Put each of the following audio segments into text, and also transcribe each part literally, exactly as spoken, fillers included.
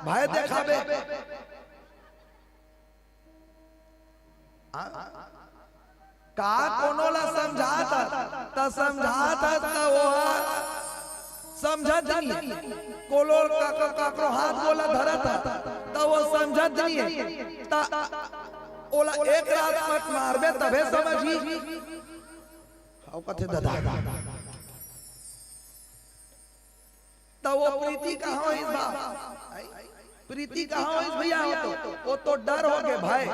भाई देखाबे। आ? का कोनो ला समझात हस, त समझात हस, त वो समझत नहीं। कोनो का-, का-, काकरो हाथ गोला धरत हस, त वो समझत नहीं। त ओला एक रात मत मारबे, तभे समझही। हव कथे ददा। त वो प्रीति कहाँ होइस बा? प्रीति कहाँ होइस भैया? वो तो, वो तो डर हो गे भाई।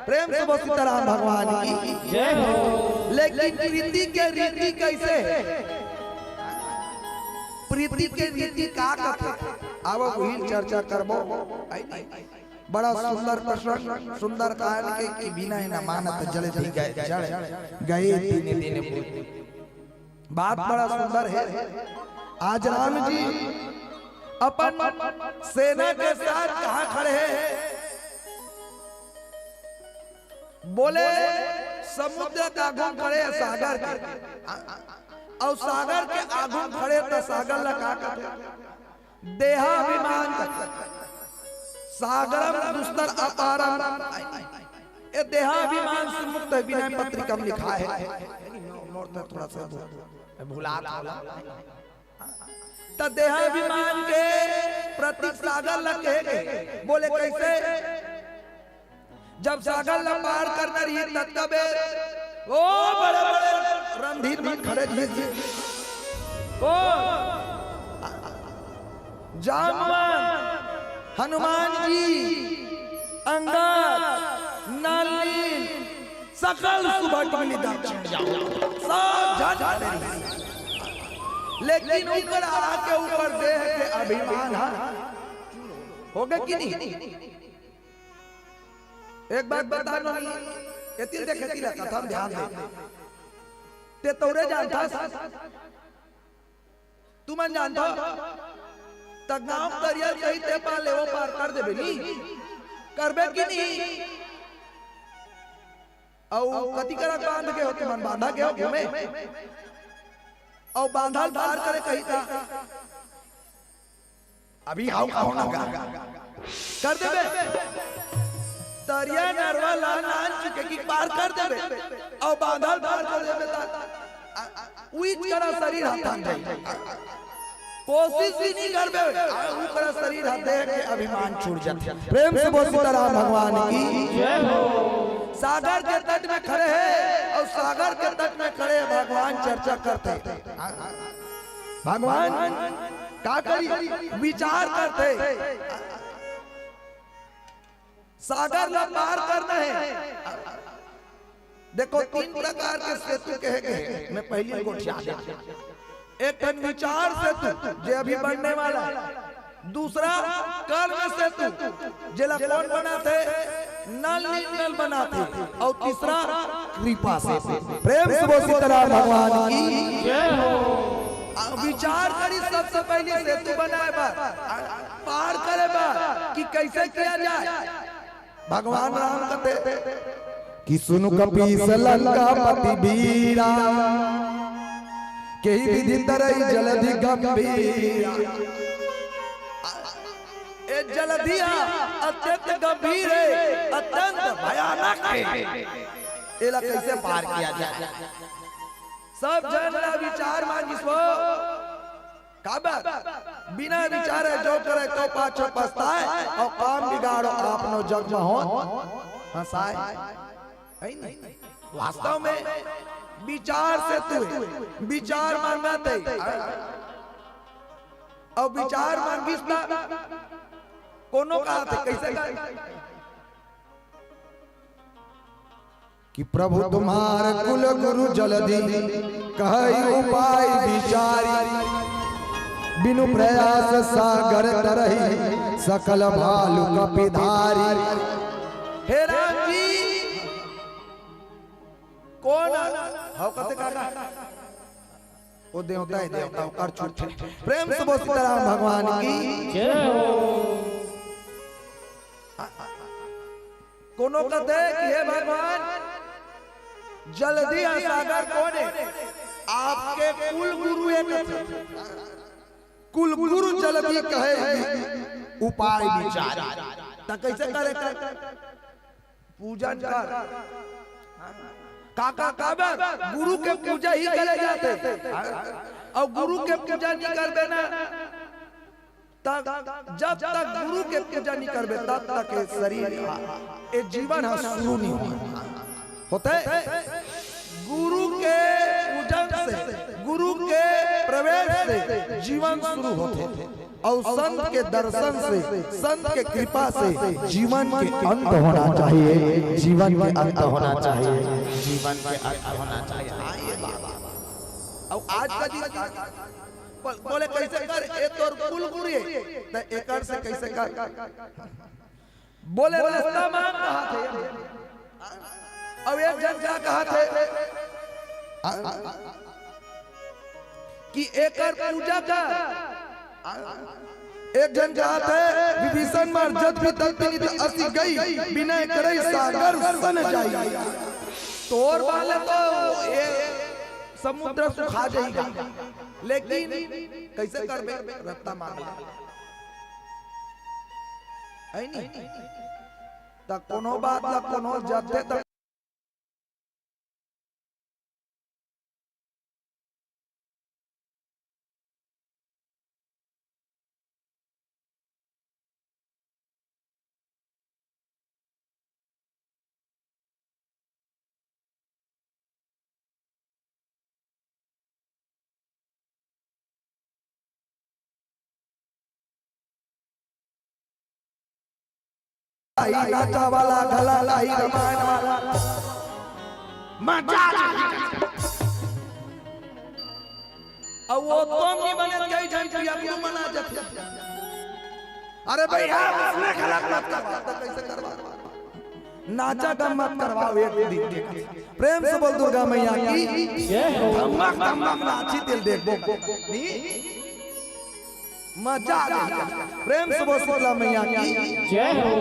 प्रेम से बोल सीताराम भगवान की। जय हो। लेकिन प्रीति के रीति कैसे हे? प्रीति के रीति का कथे? आवो वही चर्चा करबो। बड़ा सुंदर प्रसंग, सुंदर काल के कि बिना ही न मानत जल दी गए, जल गए दीने दीने बुद्धि। बात बड़ा सुंदर हे। आज राम जी अपन सेना के साथ कहाँ खड़े हे? बोले समुद्र के आगू खड़े हे, सागर के। अउ सागर के आगू खड़े त सागर ला का कथे? देहाभिमान कथे। सागरम दुस्तर अपारम। ए देहाभिमान से मुक्त हे, विनय पत्रिका में लिखा हे। मोर तो थोड़ा सा भू-, भुला था। त देहाभिमान के प्रतीक सागर ला कहे गे। बोले कैसे? जब सागर ला पार करना रही, तब तबे ओ बड़े-बड़े रणधीर मन खड़े रहिस। ओ जामवन, हनुमान जी, अंगद, नल नील, सकल सुभट मिली दक्षिण जाओ। सब झन खड़े रहिस। लेकिन ओकर आके ओकर देह के अभिमान ह होगे कि नहीं? एक बात बता नो, एती देखे, एती ला कथा में ध्यान दे। ते तोरे जानथस, तुमन जानथो, त गांव तरिया सही ते पार ले वो पार कर देबे नी, करबे कि नहीं? अउ कति करा बांध के हो तुमन, बांधा के हो घूमे, अउ बांधल पार करे कही था। अभी हाउ का होना गा? कर देबे। तरिया नरवा ला नान चुके कि पार कर देबे। अउ बांधल पार कर देबे ता, आ, आ, उइच करा शरीर हाथ थान जाई। कोशिश भी नहीं करबे। आ, उ करा शरीर हाथ देख के अभिमान छूट जाथे। प्रेम से बोल सीताराम भगवान की। जय हो। सागर के तट में खड़े हे अउ सागर के तट में खड़े भगवान चर्चा करथे। भगवान का करी, विचार करथे। सागर ला पार करना हे। देखो, तीन प्रकार के सेतु कहे गे हे, मैं पहिली गोठिया दे। एक ठन विचार सेतु, जे अभी बनने वाला हे। दूसरा कर्म सेतु, जेला कोन बनाथे? नल नील नल बनाथे। अउ तीसरा कृपा सेतु। प्रेम से बोल सीताराम भगवान की। जय हो। आ, विचार करी सबसे पहिली सेतु बनाए बर, आ, पार करे बर कि कैसे किया जाए। भगवान राम कथे कि सुनु कपीस लंकापति बीरा, केहि विधि तरई जलधि गंभीरा। ए जलधि ह अत्यंत गंभीर हे, अत्यंत भयानक हे। एला कैसे पार किया जाए? सब झन ला विचार मांगिस वो। काबर? बिना विचारे जो करे तो पाछो पछताए, अउ काम बिगाड़ो आपनो जग में हो हंसाए। हे नहीं? वास्तव में विचार सेतु हे, विचार मांगत हे। अउ विचार मांगिस ना, कोनो कहाथे, कैसे कहाथे? कि प्रभु तुम्हार कुल गुरु जलधि कहइ उपाय विचारी, बिनु प्रयास सागर तरहि सकल भालु कपि धारी। हे राम जी, कोन हव कथे काका? ओ देवता हे, देवता ओकर छूट हे। प्रेम से बोल सीताराम भगवान की। जय हो। कोनो कथे कि हे भगवान, जलधि ह सागर कोन हे? आपके कुल गुरु हे कथे। कुल गुरु जलधि कहे, उपाय विचार। त कइसे करे कर? पूजन कर। काका काबर गुरु के पूजा ही करे जाथे। अउ गुरु के पूजा नइ करबे ना, तब जब तक गुरु के पूजा नइ करबे, तब तक ये शरीर ह, ये जीवन ह शुरू नइ होय। होथे गुरु के पूजन से, गुरु के प्रवेश से जीवन शुरू होथे। अउ संत के दर्शन से, संत के कृपा से जीवन के अंत होना चाहिए, जीवन के अंत होना चाहिए, जीवन के अंत होना चाहिए। हाँ, ये बात। अउ आज का दिन बोले, कइसे कर, ए तोर कुल गुरु ए, त एकर से कइसे कर? बोले, रास्ता मांग कहाथे। अउ एक झन का कहाथे कि एकर पूजा कर। एक झन कहाथे, विभीषण मार जद भी तलपिनी त असी गई, बिना एकरई सागर सन जाई। तोर बाले तो ये समुद्र सुखा जाई गा, लेकिन कइसे करबे? रत्ता मांग ले। है नी? त कोनो बात ला कोनो जद्दे तक आई नाचा वाला घला आई रामायण वाला। मजा आ जाए। अउ वो तो नहीं बने, कई झन पिया क्यों मना जाथे। अरे भैया, उसने गलत मत करवा, तो कइसे करवा? नाचा का मत करवाओ एक दिन। प्रेम से बोल दुर्गा मैया की। जय हो। धमक धमक नाची दिल देखबो। नी? मजा आ गया। प्रेम से बोल शीतला मैया की। जय हो।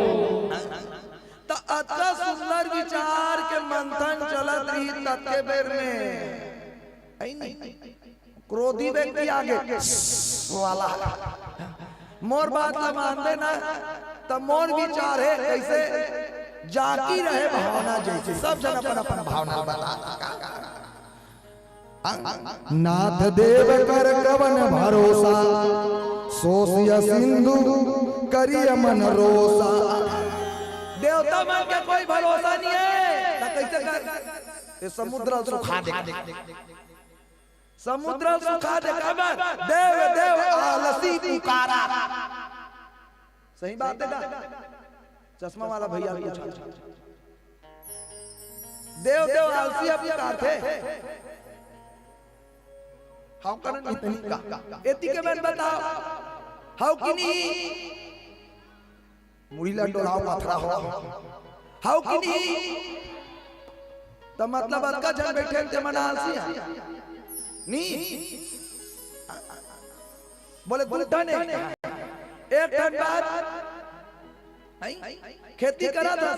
त अतका सुंदर विचार के मंथन चलत रही ततके बेर में। ऐ नहीं। क्रोधी व्यक्ति आगे वाला। मोर बात ला मानबे ना, त मोर विचार हे कइसे जाकी रहे भावना जइसे, सब झन अपन अपन भावना बता। नाथ देव कर कवन भरोसा, सोसिया सिंधु करिय मन रोसा। देवता मन के कोई भरोसा नहीं है, त कइसे कर? ये समुद्र सुखा दे। समुद्र सुखा दे काबर? देव देव आलसी पुकारा। सही बात है का? चश्मा वाला भैया पूछा। देव देव आलसी अब पुकारथे। हव कन इतनी का? एती के मन बताओ। हव कि नहीं? मुड़ी ला डोलाओ, पथरा हो। हव कि नहीं? त मतलब अतका झन बैठे ते मन आलसी हे। नहीं। बोले दू ठन एक ठन बात। नहीं? खेती करा था।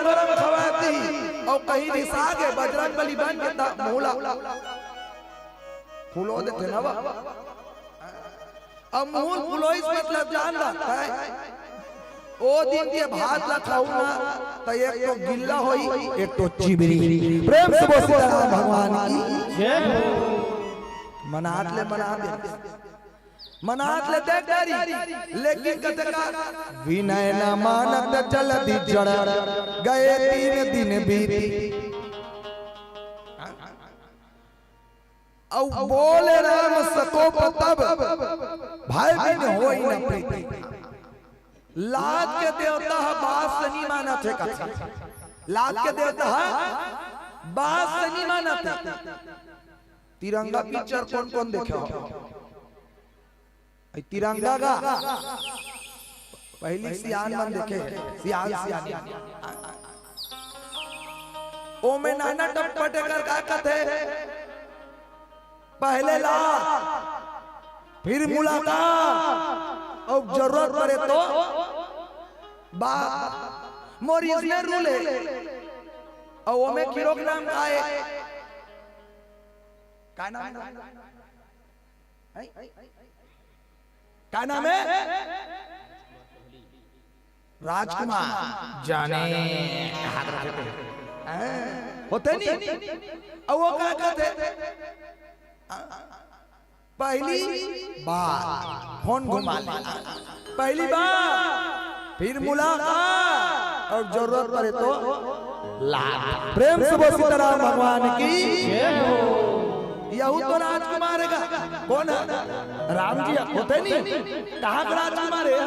गरम खवाती, अउ कहीं रिसा के बजरंग बली बन के त मुंह ला फुलो देथे ना बा। अब मुंह फुलोइस मतलब जान ला, हैं? ओ दिन के भात ला खाहू ना, त एक तो गिल्ला होई, एक तो चिबरी। प्रेम से बोल सीताराम भगवान की। जय हो। मनात ले मना दे, मनात ले देख डारी, लेकिन कथे का, विनय न मानत जलदि जड़, गए तीन दिन बीती। अउ बोले राम सकोप तब, भय बिन होई न प्रीति। लात के देवता ह बात से नी मानत हे कथे। लात के देवता ह बात से नी मानत हे। तिरंगा पिक्चर कोन कोन देखे हो? अई तिरंगा गा पहिली सियान मन देखे हे, सियान सियान। ओमे नाना टप्पा टेकर का कथे, पहले लात, फिर मुलाकात, अउ जरूरत पड़े तो बात। मोर इसने रूल हे, अउ ओमे किरो के नाम का हे? का नाम हे? हैं? का नाम हे? राजकुमार। जाने हाथ रखे थे। हैं? होथे नी? अउ ओ का कहथे? पहली बार फोन घुमा ले। पहली बार, फिर मुलाकात, अउ जरूरत पड़े तो लात। प्रेम से बोल सीताराम भगवान की। जय हो। यहू तो राजकुमार हे गा। कोन हे? राम जी होथे नी? कहाँ के राजकुमार हे?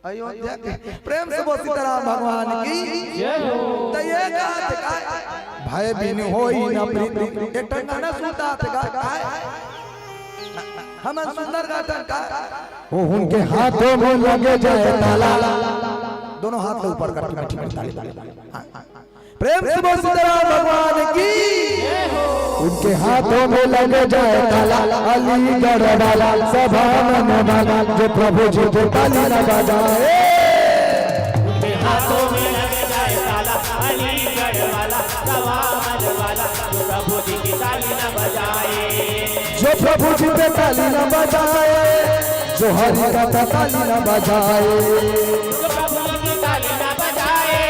अयोध्या के। प्रेम से बोल सीताराम भगवान की। जय हो। त ये कहत हे का, भय बिन होई न प्रीति। एक ठन गाना सुनत हे का, का? हमन सुंदर गाथन का। वो उनके हाथों में लगे जाए ताला। दोनों हाथ को ऊपर करके मीठी मीठी ताली, ताली, ताली। हाँ, हाँ। प्रेम से बोल सीताराम भगवान की। उनके हाथों में लगे जाए ताला, अलीगढ़ वाला, सभा मन वाला, जो प्रभु जी पे ताली न बजाए। उनके हाथों में लगे जाए ताला, अलीगढ़ वाला, सभा मन वाला, जो प्रभु जी की ताली न बजाए। जो प्रभु जी पे ताली न बजाए, जो हरि का ताली न बजाए। जो प्रभु जी की ताली न बजाए,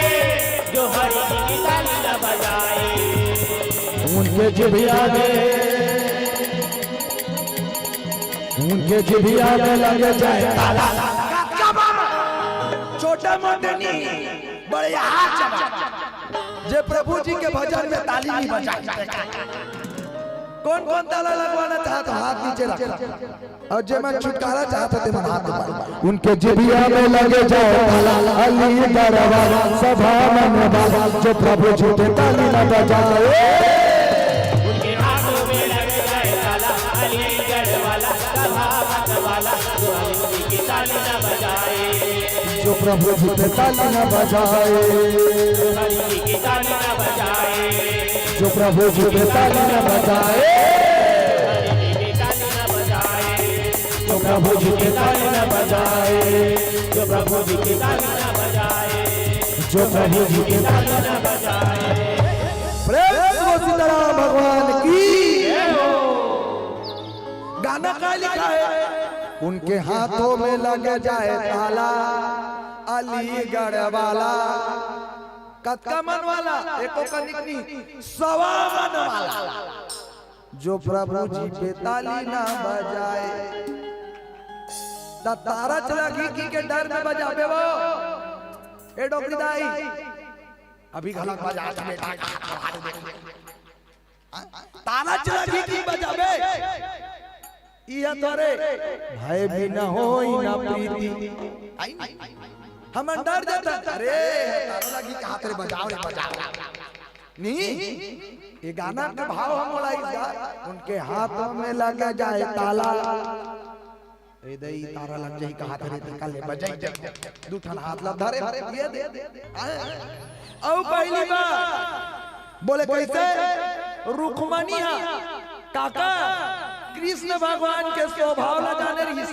जो हरि जी की ताली न बजाए। उनके जिभिया में, उनके जिभिया में लगे जाए ताला। छोटे मोटे नहीं, बड़े हाथ चबा। जे प्रभु जी के भजन में ताली नहीं बजाए। कौन कौन ताला लगवाना चाहत हो, हाथ नीचे रख। अउ जे मन छुटकारा चाहत हे, ते मन हाथ ऊपर। उनके जिभिया में लगे जाए ताला, अलीगढ़ वाला, सभा मन वाला, जो प्रभु जी पे ताली न बजाए। उनके हाथों में लगे जाए ताला, अलीगढ़ वाला, सभा मन वाला, जो प्रभु जी की ताली न बजाए। जो प्रभु जी पे ताली न बजाए। जो प्रभु जी की ताली न बजाए। जो प्रभु जी पे ताली न बजाए। जो प्रभु जी पे ताली न बजाए। जो प्रभु जी की ताली न बजाए। जो प्रभु जी की ताली न बजाए। प्रेम से बोल सीताराम भगवान की। गाना का लिखा है? उनके हाथों में लग जाए ताला, अलीगढ़ वाला। कतका मन वाला? एको कनिक नहीं, सवा मन वाला। जो प्रभु जी पे ताली ना बजाए, त तारा चला घी घी के डर में बजाबे वो। ए डोकरी दाई, अभी घलक बजा बेटा, तारा चला घी घी बजाबे। इया तोरे भय भी न होई ना प्रीति। आई नहीं। हमन डर जाता, अरे तारा लगी कहा तेरे बजाओ रे बजाओ। नहीं, ये गाना के भाव हम बोला इस गा, उनके हाथों में लग जाए ताला। ए दई तारा लग जाई कहा तेरे ते कल बजाई दे। दू ठन हाथ ला धरे, ये दे। हाँ। अउ पहली बार बोले कैसे? रुक्मणी हा काका कृष्ण भगवान के स्वभाव ला जाने रहिस।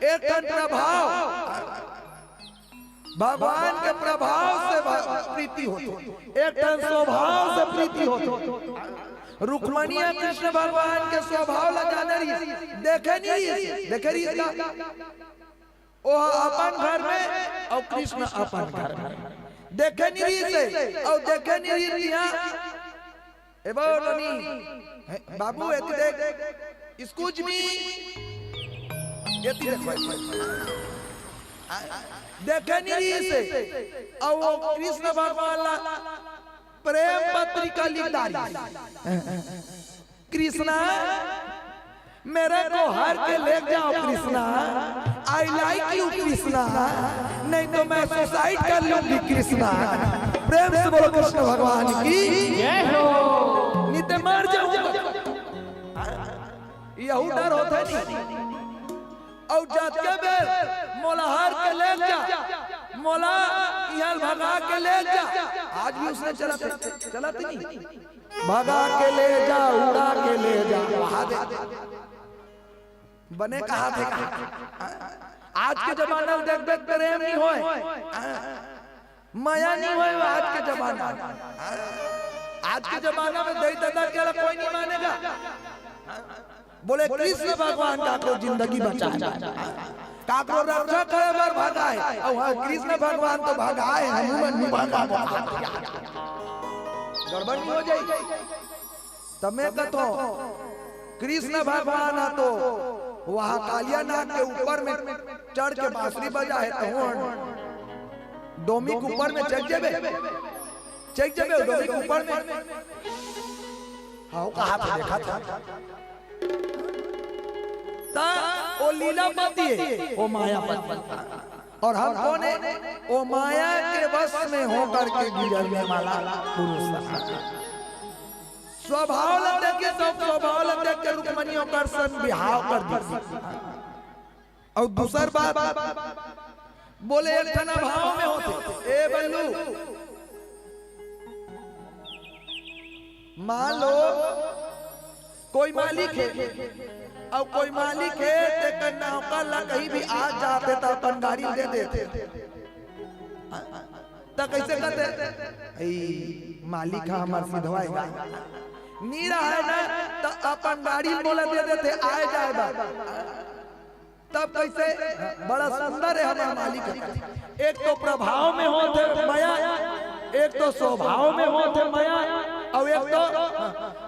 एक ठन प्रभाव भगवान के प्रभाव से भ-, प्रीति होथे, एक ठन स्वभाव से प्रीति होथे। रुक्मणी ह कृष्ण भगवान के स्वभाव ला जाने रहिस, देखे नइ रहिस, देखे रहिस का? ओह अपन घर में अउ कृष्ण अपन घर में, देखे नइ रहिस हे, अउ देखे नइ रहिस तिहां। ए बो टोनी, हे, बाबू, एती देख, excuse me, एती देख भाई। देखे नइ रहिस हे, अउ वो कृष्ण भगवान ला प्रेम पत्रिका लिख डारिस। कृष्णा, मेरे को हर के ले जाओ Krishna, I like you Krishna, नहीं तो मैं suicide कर लूंगी कृष्णा। प्रेम से बोलो कृष्ण भगवान की। जय हो। नहीं तो मर जाऊंगा। यहू डर होथे नहीं। अउ जतके बेर मोला हर के ले जा, मोला इहां भगा के ले जा, आज भी उसने चलत, चलत नहीं। भगा के ले जा, उड़ा के ले जा, वहां दे। बने कहाथे, कहा। आज के जमाना में देख, देख प्रेम नहीं होय, मया नहीं होय आज के जमाना में। आज के जमाना में दई ददा के ला कोई नहीं मानेगा। बोले कृष्ण भगवान काकरो जिंदगी बचाए, काकरो रक्षा करे बर भगाए, अउ हां, कृष्ण भगवान तो भगाए, हनुमान नहीं भगा। गड़बड़ नहीं हो जाई? तब मैं कथों, कृष्ण भगवान ह तो वहां कालिया नाग के ऊपर में चढ़ के बांसुरी बजाए, तहूं डोमी के ऊपर में चढ़ जेबे, चढ़ जेबे डोमी के ऊपर में। हां, वो कहाथे, देखाथे। ता वो लीलापति हे, वो मायापति। अउ हम कोन हे? वो माया के वश में होकर के गुजरने वाला पुरुष। स्वभाव ला देख के, सब स्वभाव ला देख के रुक्मणी ओकर संग बिहाव कर दिस। अउ दूसर बात, बोले एक ठन अभाव में होथे। ए बल्लू, मान लो कोई मालिक हे, अउ कोई मालिक हे, तेकर नौकर ला कहीं भी आ जाथे त अपन गाड़ी दे देथे। त कइसे करथे? "ए, मालिक ह हमर सिधवाए गा।" नी रहय ना, त अपन गाड़ी मोला दे देथे, आए जाए बर। तब कइसे? बड़ा सुंदर हे हमर मालिक ह। एक तो प्रभाव में होथे मया, एक तो स्वभाव में होथे मया, अउ एक तो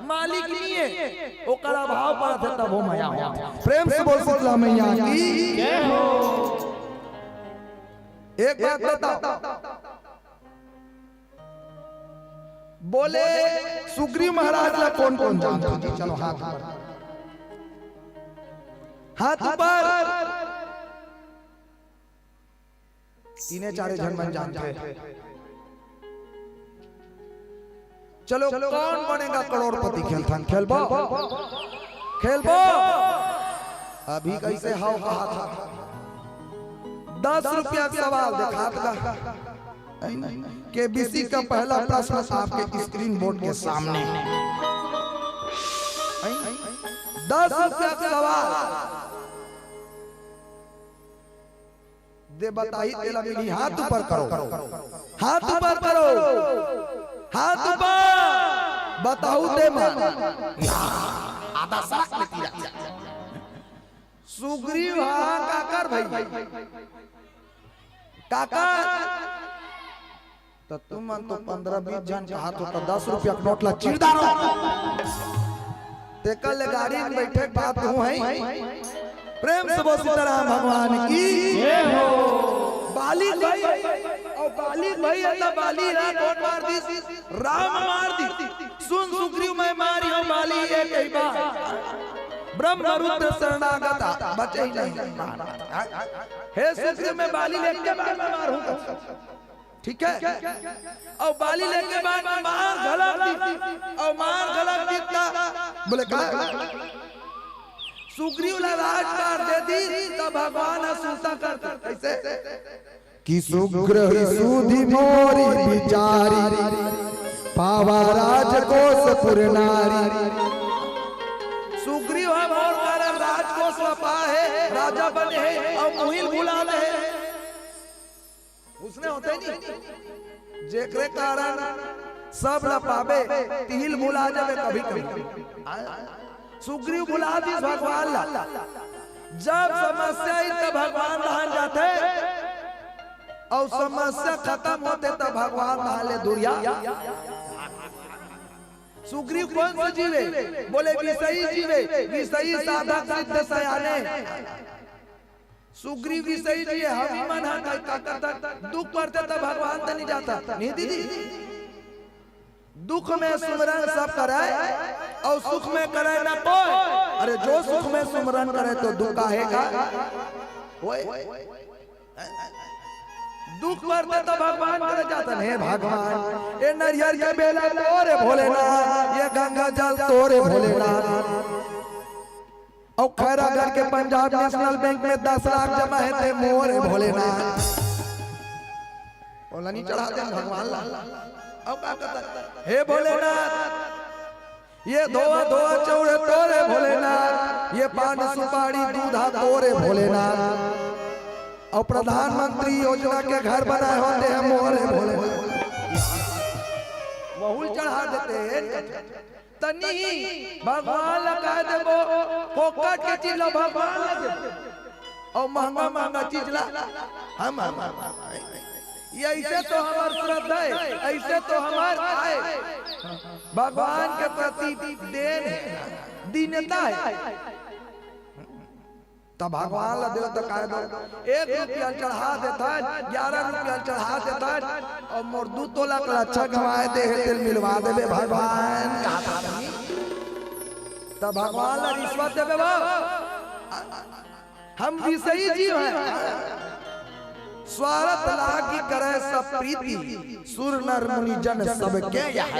मालिक नइ हे, ओकर अभाव पड़थे तभो मया होथे। प्रेम से बोल शीतला मैया की। जय हो। एक बात बताओ, बोले सुग्रीव महाराज ला कोन कोन जानथे जी? चलो हाथ ऊपर, हाथ ऊपर। तीने चारे झन मन जानथे। चलो कोन बनेगा करोड़पति? खेलथन, खेलबो? खेलबो? अभी कइसे हव कहाथा? दस रुपया के सवाल देखात गा। केबीसी का पहला प्रश्न आपके स्क्रीन बोर्ड के सामने। दस रुपया के सवाल दे बताही तेला मिली। हाथ ऊपर करो, हाथ ऊपर करो, हाथ ऊपर। बताहू ते मन। आधा सड़क में तीरा। सुग्रीव हा काकर भाई? काकर? त तुमन तो पंद्रह बीस झन कहाथो, त दस रुपया के नोट ला चीर डारो। तेकर ले गाड़ी में बैठे के बात हूं है। प्रेम से बोल सीताराम भगवान की। जय हो। बाली भाई, अउ बाली भाई, ए त बाली ला कोन मार दिस? राम मार दिस। सुन सुग्रीव, मैं मारी हूं बाली एक ही बार। ब्रह्म रुद्र शरणागत बचे ही नहीं। हे सुग्रीव, मैं बाली ला एक बार में मारहूं। ठीक है, अउ बाली ला एक बार में मार घलक दिस, अउ मार घलक दिस त बोले का? सुग्रीव ला राजपाट दे दिस, त भगवान ह सुरता कर दिस। कइसे? कि सुग्रीव सुधि मोरी बिचारी, पावा राजकोष पुर नारी। सुग्रीव ह मोर कारण राजकोष ला पाहे, राजा बने हे, अउ मुहिल भुला ले हे। उसने होते नहीं, जेकरे कारण सब ला पाबे, तिही ल भुला जाबे कभी कभी। सुग्रीव भुला दिस भगवान ला। जब समस्या ही त भगवान धान जाथे, अउ समस्या खत्म होथे त भगवान धान ले दुरिया। सुग्रीव कौन से जीवे? बोले विषयी जीवे, विषयी साधक सिद्ध सयाने। सुग्रीव विषयी जीवे, हमी मन ह का करथन, दुख परथे त भगवान त नहीं जाथन, नहीं दीदी? दुख में सुमरन सब करय, अउ सुख में करय न कोय। अरे जो सुख में सुमरन करय त दुख काहे का होय? दुख परथे त भगवान करा जाथन, हे भगवान, ए नरियर के बेल तोरे भोलेनाथ, ए गंगा जल तोरे भोलेनाथ। अउ खैरागढ़ के पंजाब नेशनल बैंक में दस लाख जमा हे ते मोरे भोलेनाथ। ओला नहीं चढ़ा दे भगवान ला। अउ का कहता, हे भोलेनाथ, ए धोवा धोवा चौड़े तोरे भोलेनाथ, ए पान सुपारी दूधा तोरे भोलेनाथ, अउ प्रधानमंत्री योजना के घर बनाए होते हैं मोरे भोलेनाथ। वहू ल चढ़ा देते हैं। त नहीं, भगवान ला कह देबो, फोकट के चीज ला भगवान ला देबो, अउ महंगा महंगा चीज ला हम, हम, हम, हम। ये ऐसे तो हमार श्रद्धा है, ऐसे तो हमार आय, भगवान के प्रति देन है, दीनता है। त भगवान ला देव त काय दो, एक रुपया ल चढ़ा देथन, ग्यारह रुपया ल चढ़ा देथन, अउ मोर दू तोला के लच्छा गंवाए दे हे, तेला मिलवा देबे भगवान, कहा था नहीं? त भगवान ला रिश्वत देबे बाप। हम विषयी जीव हैं। स्वारथ लागी करे सब प्रीति, सुर नर मुनि जन सबके यह।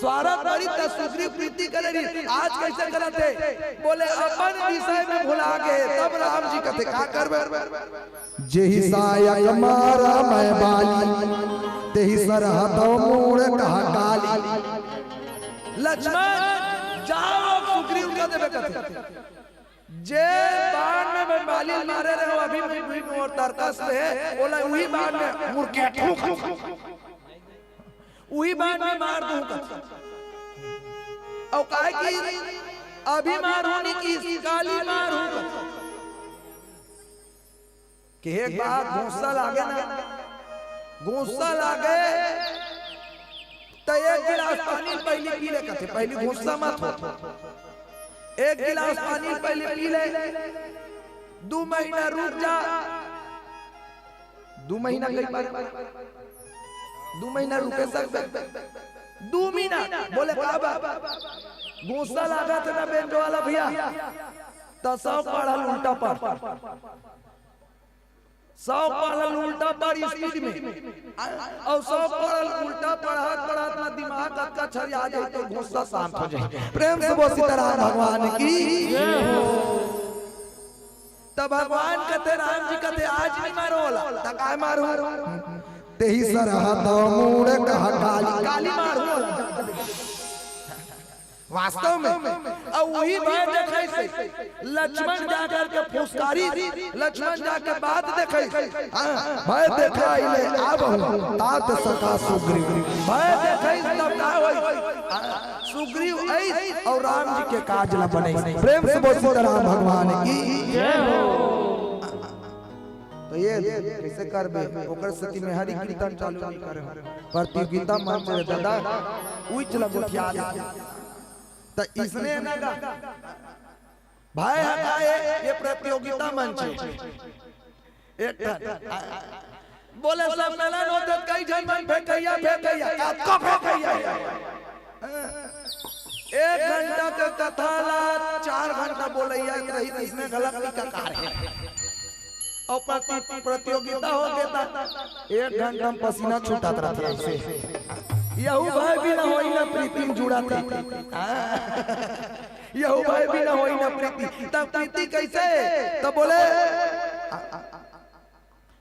स्वारथ बड़ी त सुग्रीव प्रीति करे रही, आज कैसे करत हे? बोले अपन विषय में भुला गे, तब राम जी कथे का करबे? जेहि सायक मारा मैं बाली, तेहि सरहत मूड़ कहा काली। लक्ष्मण जाओ, सुग्रीव कह देबे कथे। जे बाण में मैं बाली मारे रहे हो, अभी भी, भी मोर तरकस में है, बोला वही बाण में मुड़ के ठूक, वही बाण में मार दूं का। अउ काहे कि अभी मार होनी कि काली मार हूं का। कि एक बात गुस्सा लागे ना, गुस्सा लागे त एक गिलास पानी पहली पी ले कथे, पहली गुस्सा मत हो। एक गिलास पानी पहली पी ले, दू महीना रुक जा। दू महीना कई बार, दू महीना रुके सकबे? दू महीना बोले का बा? गुस्सा लागत ना बेंजो वाला भैया, त सौ पढ़ल उल्टा पढ़, सौ पढ़ल उल्टा पढ़ स्पीड में, अउ सौ पढ़ल उल्टा पढ़त पढ़त ना दिमाग अतका छरिया जाए तो गुस्सा शांत हो जाए। प्रेम से बोल सीताराम भगवान की। त भगवान कथे, राम जी कथे, आज नहीं मारो वाला, त काय मारू? तेहि सरहत मूड़ कहा काली, काली मारू वाला। वास्तव में, अउ वही भय देखाइस हे, लक्ष्मण जाकर के फुसकारी, लक्ष्मण जाके बात देखाइस, हाँ, भय देखाई ले आब हूँ, तात सका सुग्रीव। भय देखाइस तब का होई? हाँ, सुग्रीव आइस अउ राम जी के काज ला बनाइस। प्रेम से बोल सीताराम भगवान की। जय हो। त ये कैसे करबे? ओकर सेती में हरि कीर्तन चालू नहीं करे हो। प्रतियोगिता मंच रे दादा, उइच ला गोठिया दे। त इसने ना गा, भाई हटा ये, ये प्रतियोगिता मंच हे। एक ठन बोले सम्मेलन होथे, कई झन मन फेंकइया, फेंकइया, कतको फेंकइया। एक घंटा के कथा ला चार घंटा बोलइया रही, इसने गलत नहीं का कार्य। अउ प्रति-, प्रतियोगिता होगे त एक घंटा में पसीना छूटत रहिथे ऐसे। यहू भाई भी ना होई ना प्रीति में जुड़त हे। यहू भाई भी ना होई ना प्रीति। तब प्रीति कैसे? तब बोले,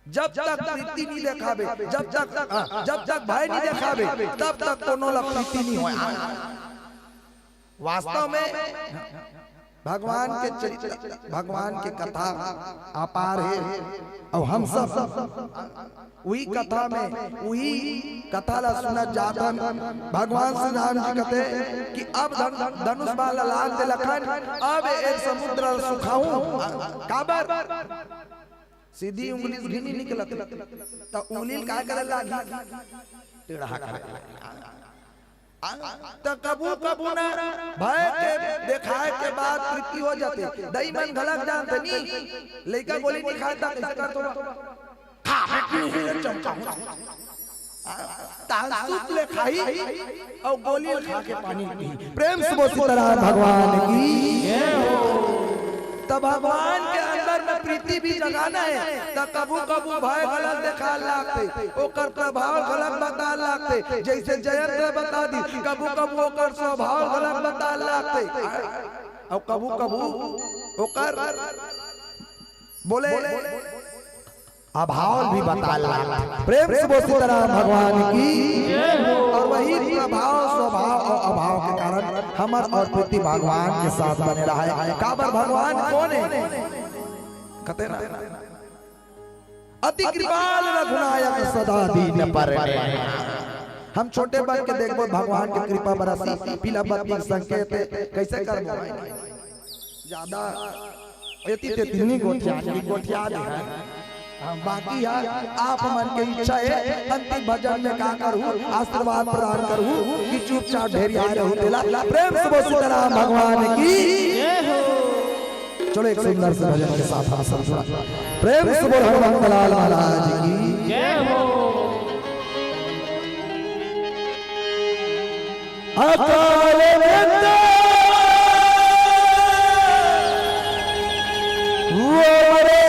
जब तक प्रीति नहीं देखाबे, जब तक, हाँ, जब तक भय नहीं देखाबे, तब तक कोनो ला प्रीति नहीं होय। वास्तव में भगवान के चरित्र, भगवान के कथा अपार हे। अउ हम सब उही कथा में, उही कथा ला सुनत जात हन। भगवान श्री राम जी कथे कि अब धन-, धनुष बाण ला लान दे लखन, अब ए समुद्र ला सुखाहूं। काबर? सीधी उंगली से घी नी निकलत, त उंगली ल काय करे लागही? टेढ़ा करे लागही। आ, त कभू कभू ना भय के देखाय के बाद तृप्ति हो जाथे। दई मन घलक जानथे नी, लइका गोली नी खाय त कइसे करथो? खा, खा, खा, खा, चमचा। तान सूप ले खाही अउ गोली ल खा के पानी पीही। प्रेम से बोल सीताराम भगवान की। त भगवान के अंदर में प्रीति भी जगाना हे। त कभू कभू भय घलक देखाय लागथे, ओकर प्रभाव घलक बताय लागथे। जइसे जयंत बता दिस, कभू कभू ओकर स्वभाव घलक बताय लागथे। अउ कभू कभू ओकर बोले अभाव भी बताय लागथे। प्रेम से बोल सीताराम भगवान की। अउ वही प्रभाव, स्वभाव अउ अभाव के कारण हमर अउ प्रीति भगवान के साथ बने रहय। काबर भगवान कोन हे? कथे ना, अति कृपाल रघुनायक सदा दीन पर नेहा। हम छोटे बन के देखबो, भगवान के कृपा बरसही, पीला बत्ती के संकेत हे, कइसे करबो? ज्यादा एती तेती नी गोठिया, नी गोठिया दे हे। हाँ, बाकी हे, आप मन के इच्छा हे, अंतिम भजन में का करहूं, आशीर्वाद प्रदान करहूं कि चुपचाप ढेरिया रहू तेला। प्रेम से बोल सीताराम भगवान की। चलो, एक सुंदर से भजन के साथ हम सब जुड़ा। प्रेम से बोल हनुमंत लाल महाराज की। अकाल मृत्यु वो मरे,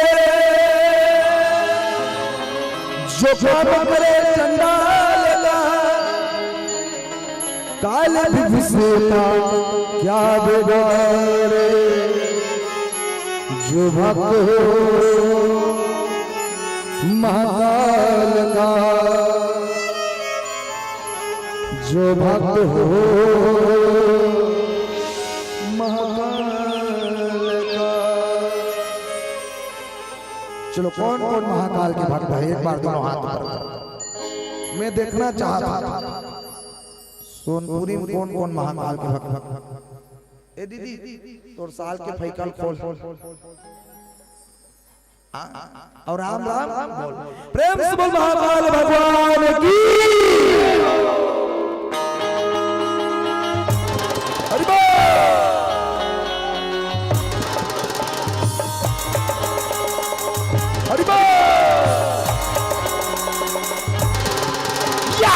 जो काम करे चंडाल का, काल विभूषिता क्या बिगाड़े, जो भक्त हो महाकाल का, जो भक्त हो महाकाल का। चलो, कौन कौन महाकाल के भक्त हे, एक बार दोनों हाथ ऊपर करो। मैं देखना चाहता था सोनपुरी में कौन कौन महाकाल के भक्त। ए दीदी, तोर साल के फैकल खोल। हाँ, अउ राम राम बोल। प्रेम से बोल महाकाल भगवान की। हरि बोल। हरि बोल। या।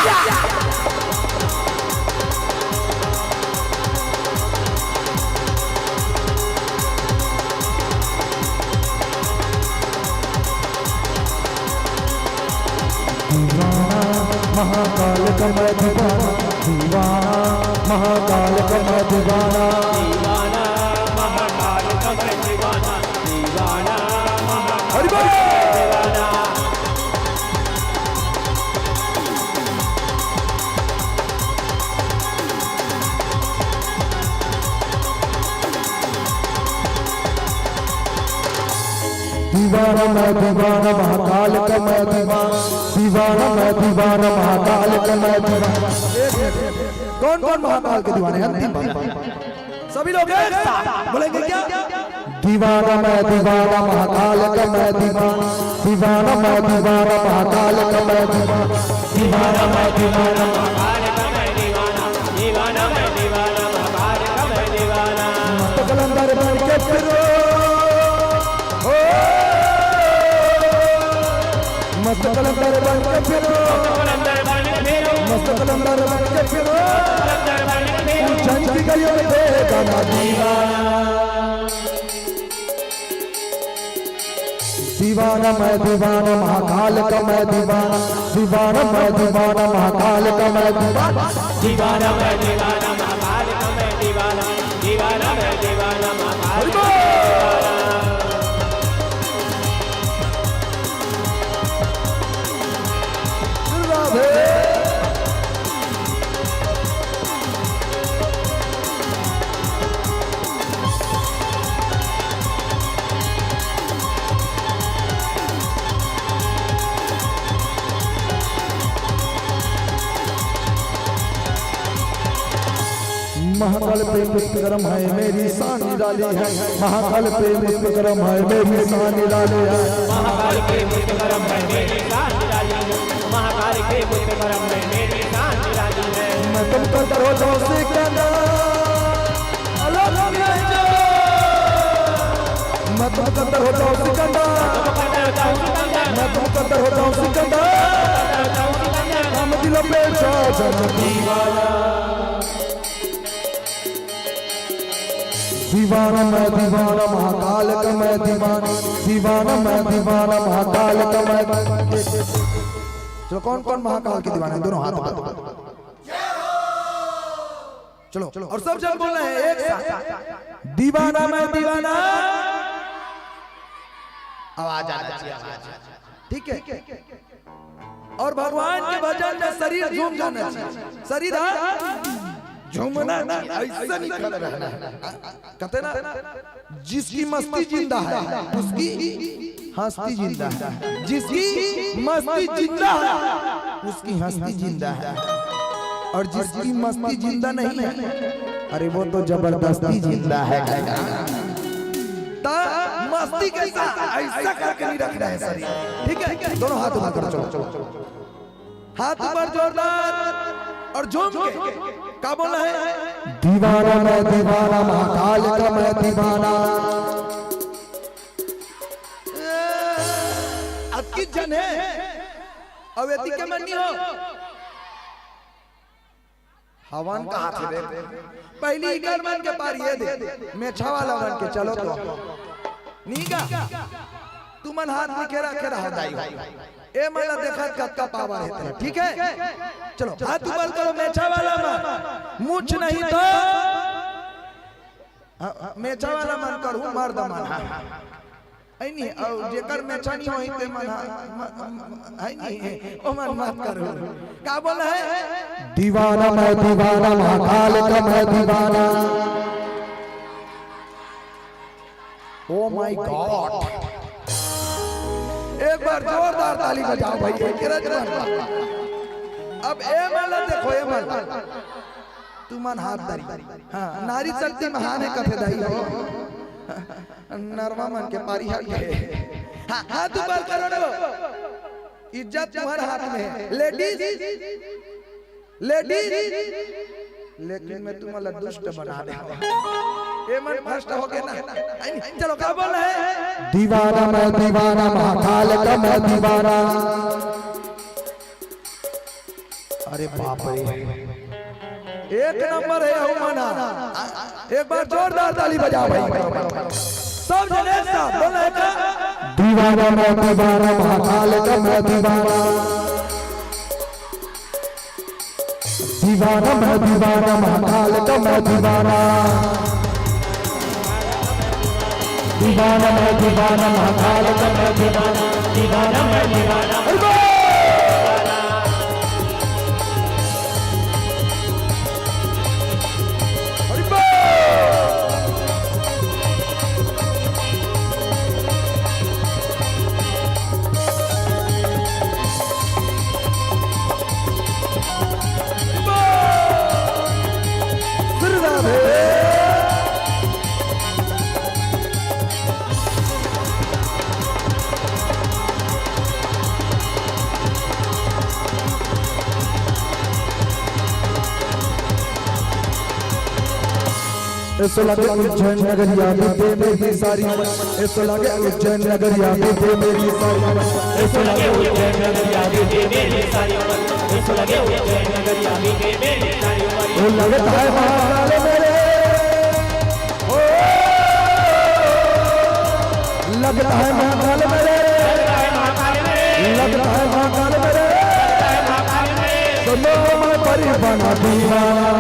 दीवाना महाकाल का मैं दीवाना, दीवाना महाकाल का मैं दीवाना। दीवाना महाकाल का मैं दीवाना, दीवाना महाकाल हरि बोल। का मैं दीवाना। दीवाना मैं दीवाना महाकाल का मैं दीवाना, दीवाना मैं दीवाना महाकाल का मैं दीवाना। कौन कौन महाकाल के दीवाने हैं? अंतिम बार। सभी लोग एक साथ बोलेंगे क्या? दीवाना मैं दीवाना महाकाल का मैं दीवाना, दीवाना मैं दीवाना महाकाल का मैं दीवाना। दीवाना मैं दीवाना महाकाल का मैं दीवाना, दीवाना मैं दीवाना महाकाल का मैं दीवाना। मस्त कलंदर बन के फिरो, ओ, मस्त कलंदर बन के फिरो, मस्त कलंदर बन के फिरो। उज्जैन की गलियों में दे गाना दीवाना। दीवाना मैं दीवाना महाकाल का मैं दीवाना, दीवाना मैं दीवाना महाकाल का मैं दीवाना। दीवाना मैं दीवाना महाकाल का मैं दीवाना, दीवाना मैं दीवाना महाकाल का मैं दीवाना। राधे। महाकाल पे मुष्ट गरम है, मेरी शान निराली है। महाकाल पे मुष्ट गरम है, मेरी शान निराली है। महाकाल पे मुष्ट गरम है, मेरी शान निराली है। महाकाल पे मुष्ट गरम है, मेरी शान निराली है। मैं तुमको दरवाजों से कहना, अलग नहीं जाओ। मैं तुमको दरवाजों से कहना, मैं तुमको दरवाजों से कहना। हम दिल पे जा जाना दीवाना। दीवाना मैं दीवाना महाकाल का मैं दीवाना, दीवाना मैं दीवाना महाकाल का मैं। चलो, कौन कौन महाकाल के दीवाना है? दोनों हाथ उठा दो। चलो, और सब जन बोलना है एक साथ, दीवाना मैं दीवाना। आवाज आना चाहिए, आवाज। ठीक है। और भगवान के भजन में शरीर झूम जाना चाहिए। शरीर, हाँ, झूमना चाहिए, ऐसा नहीं खड़ा रहना है। कहते ना, जिसकी मस्ती जिंदा है, उसकी हस्ती जिंदा है। जिसकी मस्ती जिंदा है, उसकी हस्ती जिंदा है। और जिसकी मस्ती जिंदा नहीं है, अरे, वो तो जबरदस्ती जिंदा है। ता मस्ती के साथ ऐसा करके नहीं रखना है शरीर। ठीक है, दोनों हाथ ऊपर करो, चलो, चलो, चलो। हाथ ऊपर जोरदार और झूम के। का बोलना है? दीवाना मैं दीवाना, महाकाल का मैं दीवाना। अतकी झन हे, अउ एती के मन नी हो। हवन कहा थे बे? पहली इकर मन के पार ये दे, मेछा वाला मन के चलो तो। नी का? तुमन हाथ में केरा केरा हो दाई हो। ए मन ला देखत कतका पावर हे तेला, ठीक है? चलो, हाथ ऊपर करो, मेछा वाला मन। मुछ नहीं तो, हाँ, मेछा वाला मन करू, मर्द मन, हाँ। है नी, अउ जेकर मेछा नी होही ते मन, हाँ, म-, म-, है नी, ओ मन मत करू। का बोला है? दीवाना मैं दीवाना, महाकाल का मैं दीवाना। Oh my God! एक बार जोरदार ताली बजाओ भाई, एक रज मन। अब ए मन ला देखो, ए मन ला। तुमन हाथ धरी। हाँ, नारी शक्ति महान हे कथे दाई हो। नरवा मन के पारी हट गे। हाँ, हाथ ऊपर करो रे। इज्जत तुम्हारे हाथ में है। लेडीज, लेडीज, लेकिन मैं तुम्हारा दुष्ट बना दे। ए मन फर्स्ट हो गया ना? चलो, का बोल रहे हैं? दीवाना मैं दीवाना, महाकाल का मैं दीवाना। अरे बाप रे, एक नंबर हे हूँ मना। एक बार जोरदार ताली बजाओ भाई। सब जने एक साथ बोल रहे हैं। दीवाना मैं दीवाना, महाकाल का मैं दीवाना। दीवाना मैं दीवाना, महाकाल का मैं दीवाना। दीवाना मैं दीवाना, महाकाल का मैं दीवाना। दीवाना मैं दीवाना। अरे वाह! अरे वाह! ऐसो लगे उज्जैन नगरिया बीते मेरी सारी उम्र। ऐसो लगे उज्जैन नगरिया बीते मेरी सारी उम्र। ऐसो लगे उज्जैन नगरिया बीते मेरी सारी उम्र। ऐसो लगे उज्जैन नगरिया बीते मेरी सारी उम्र। ओ लगता है महाकाल मेरे, ओ लगता है महाकाल मेरे, लगता है महाकाल मेरे। सुनो मैं परी बना दीवाना।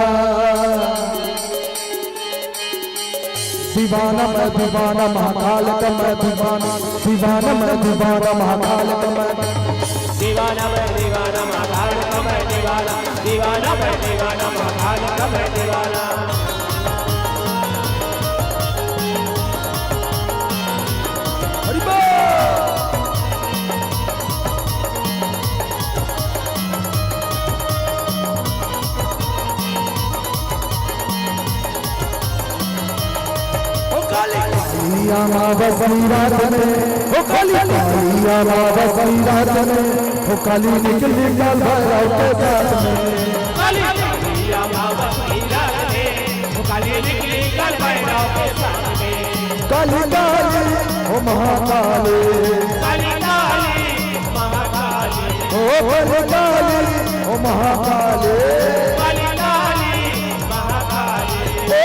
दीवाना मैं दीवाना, महाकाल का मैं दीवाना। दीवाना मैं दीवाना, महाकाल का मैं दीवाना। मैं दीवाना, महाकाल का मैं दीवाना। दीवाना मैं दीवाना, महाकाल का मैं दीवाना। हरि बोल। काली अमावस की रात में, ओ काली, काली अमावस की रात में, ओ काली निकली काल भैरव के साथ में। काली, काली अमावस की रात में, ओ काली निकली काल भैरव के साथ में। काली, काली, ओ महाकाली। काली, काली, महाकाली। ओ काली, काली, ओ महाकाली। काली, काली, महाकाली। ओ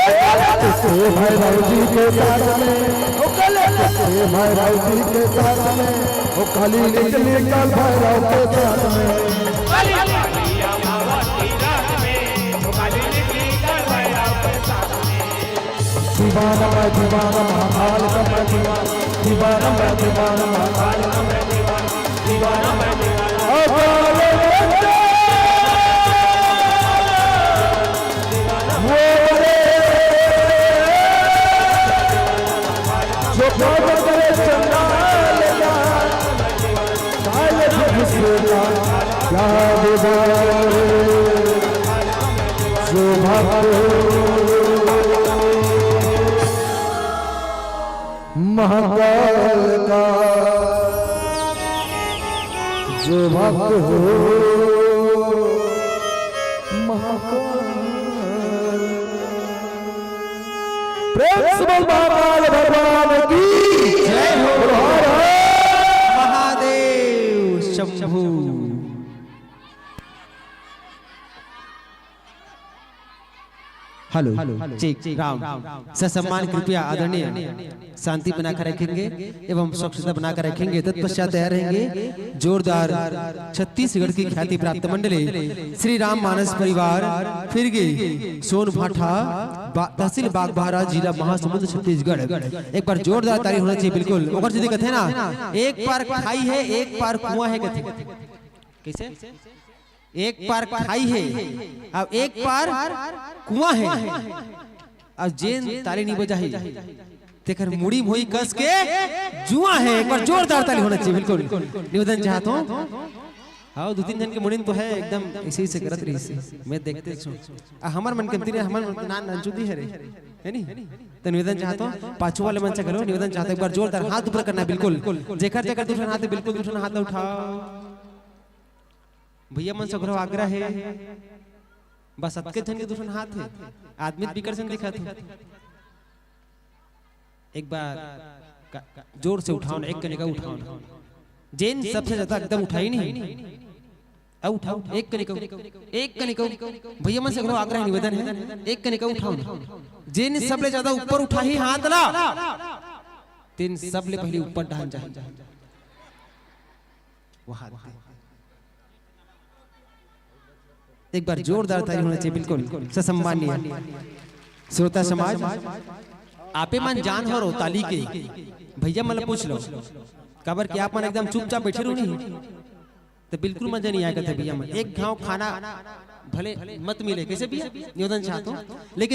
काली, भैरव जी के साथ में, ओ काली, भैरव जी के साथ में, ओ काली निकली काल भैरव के साथ में। काली, काली अमावस की रात में, ओ काली निकली काल भैरव के साथ में। दीवाना मैं दीवाना, महाकाल का मैं दीवाना। दीवाना मैं दीवाना, महाकाल का मैं दीवाना। दीवाना मैं दीवाना। अकाल मृत्यु। वो रे। जो काम करे चंडाल का, काल भी घुसेगा, क्या बिगाड़े। जो भक्त हो महाकाल का, जो भक्त हो महाकाल। प्रेम से बोल महाकाल भगवान की जय हो। हर हर महादेव शंभू। Hello, check, Ram. ससम्मान कृपया आदरणीय शांति बनाकर रखेंगे एवं स्वच्छता बनाकर रखेंगे। तत्पश्चात तैयार रहेंगे जोरदार छत्तीसगढ़ की ख्याति प्राप्त मंडली श्री राम मानस परिवार फिरगी सोनभाठा बा-, तहसील बागबाहरा, जिला महासमुंद, छत्तीसगढ़। एक बार जोरदार ताली होना चाहिए, बिल्कुल। ओकर से दिक्कत है ना, एक पार खाई है, एक पार कुआं है, कथे। कैसे? एक पार खाई है, अब एक पार कुआं है। अब जेन ताली नहीं बजाही, तेकर मुड़ी मोही कस के जुआ है। एक बार जोरदार ताली होना चाहिए, बिल्कुल। निवेदन चाहता हूँ। हाँ, दो तीन जन के मुड़ी तो है, एकदम ऐसे ही से करत रही से। मैं देखते छो। आ, हमर मन के तीन, हमर मन के नान नंचुदी है रे, है नी? तो निवेदन चाहता हूँ, पाछू वाले मन से करो, निवेदन चाहता हूँ, एक बार जोरदार हाथ ऊपर करना, बिल्कुल। जेकर जेकर दूसरा हाथ है, बिल्कुल दूसरा हाथ उठाओ। भैया मन से घलो आग्रह है, बस अतके झन के दूसरा हाथ है, आदमी तो बिकट झन दिखत है। एक बार का, का, जोर से उठाओ ना, एक कनिका उठाओ ना। जेन सबसे ज्यादा एकदम उठाई नहीं, अब उठाओ, एक कनिका, एक कनिका। भैया मन से घलो आग्रह निवेदन है, एक कनिका उठाओ ना। जेन सबले ज्यादा ऊपर उठाही हाथ ला, तेन सबले पहले ऊपर डहन जाही। वहां एक बार जोरदार ताली होना चाहिए, बिल्कुल। ससम्मानीय श्रोता समाज, आपे मन जान हो रो ताली के, भैया मन ल पूछ लो, काबर कि आप मन एकदम चुपचाप बैठे रहो नहीं, तो बिल्कुल मजा नहीं आएगा था भैया मन। एक घाव खाना भले मत मिले, कैसे भैया, निवेदन चाहता हूँ, लेकिन